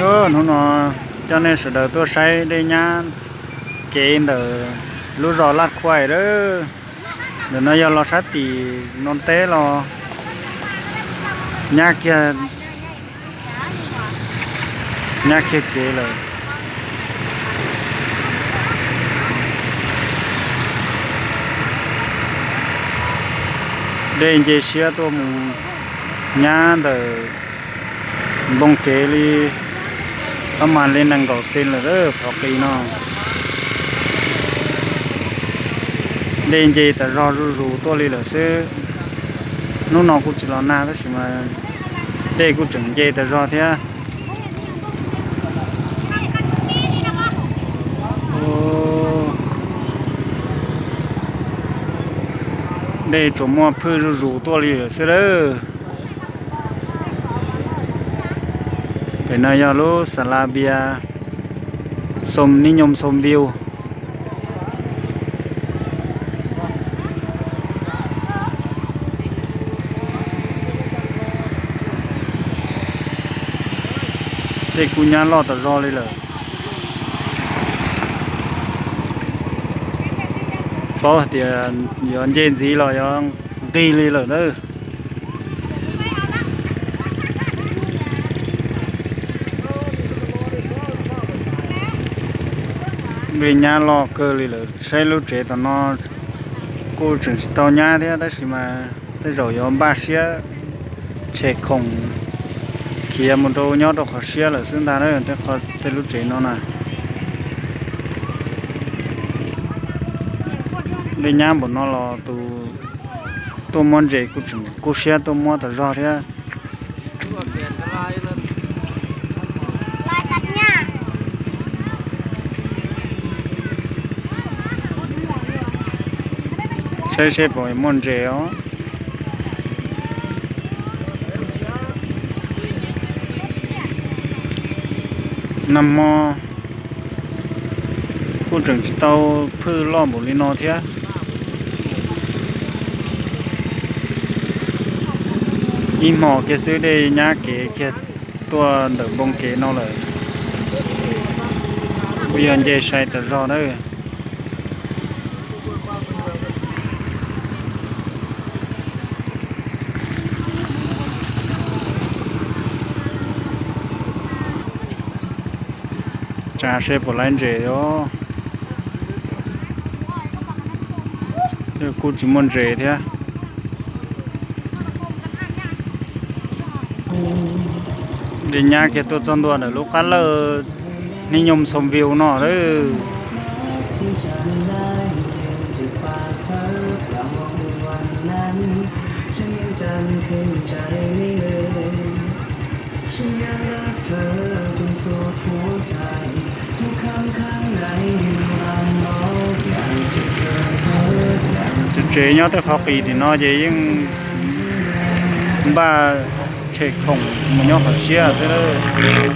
Hnub no coj nej sawv daws tuaj saib dej nyab kev ntawm lub zos Laj Khuais lawm. Ntawm no yog los sab tim no teb los nyab kiag, nyab kiag kev lawm. Dej nce siab tuaj mus nyab ntawm npoo kev li ob mas li nees nkaum xees lawm qhov qis no. Dej nce tas zog zuj zus tuaj li lawm xwb. Hnub no kuj tsis los nag tab sis mas dej kuj tseem nce tas zog thiab. Dej tsuas muaj phwj zuj zus tuaj li lawm xwb lawm. Pem no yog lub Xas Las Npias Xoo Nib Nyoog Xoo Viu. Tej kub nyab loj tas zog li lawm. Paub hais tias yuav nce ntxiv los yuav nqig li lawm na. Dej nyab loj kawg li lawm, saib lub tsev tom no kuj tseem tsis tau nyab thiab tab sis mas tej zaum yuav npaj siab tshem khoom khiav mus rau nyob rau qhov siab lawm xwb ntag na, tej lub tsev no na. Dej nyab npaum no los tus tuaj muab ntses kuj tseem kub siab tuaj muab tas zog thiab. Saib seb puas muaj ntses os. Nag hmo kuj tseem tsis tau phwj loj npaum li no thiab. Ib hmos kiag xwb dej nyab kev kiag tuaj ntawm npoo kev no lawm. Kuj yog nce sai tas zog na. Tsa seb puas laib ntses os. Kuj tsis muaj ntses thiab. Dej nyab kiag tuaj txog ntua ntawm lub qab lawj Nib Nyoog Xoo Viu no lawm. Tsev nyob tej qhov qis tim no ces yeej npaj tshem khoom mus nyob qhov siab xwb.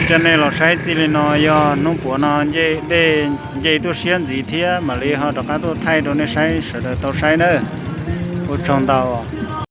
Coj nej los saib txij li no yog hnub puav no dej nce tuaj siab ntxiv thiab mam li ho rov qab tuaj thaij rau nej saib sawv daws tau saib nawb. Ua tsaug ntau.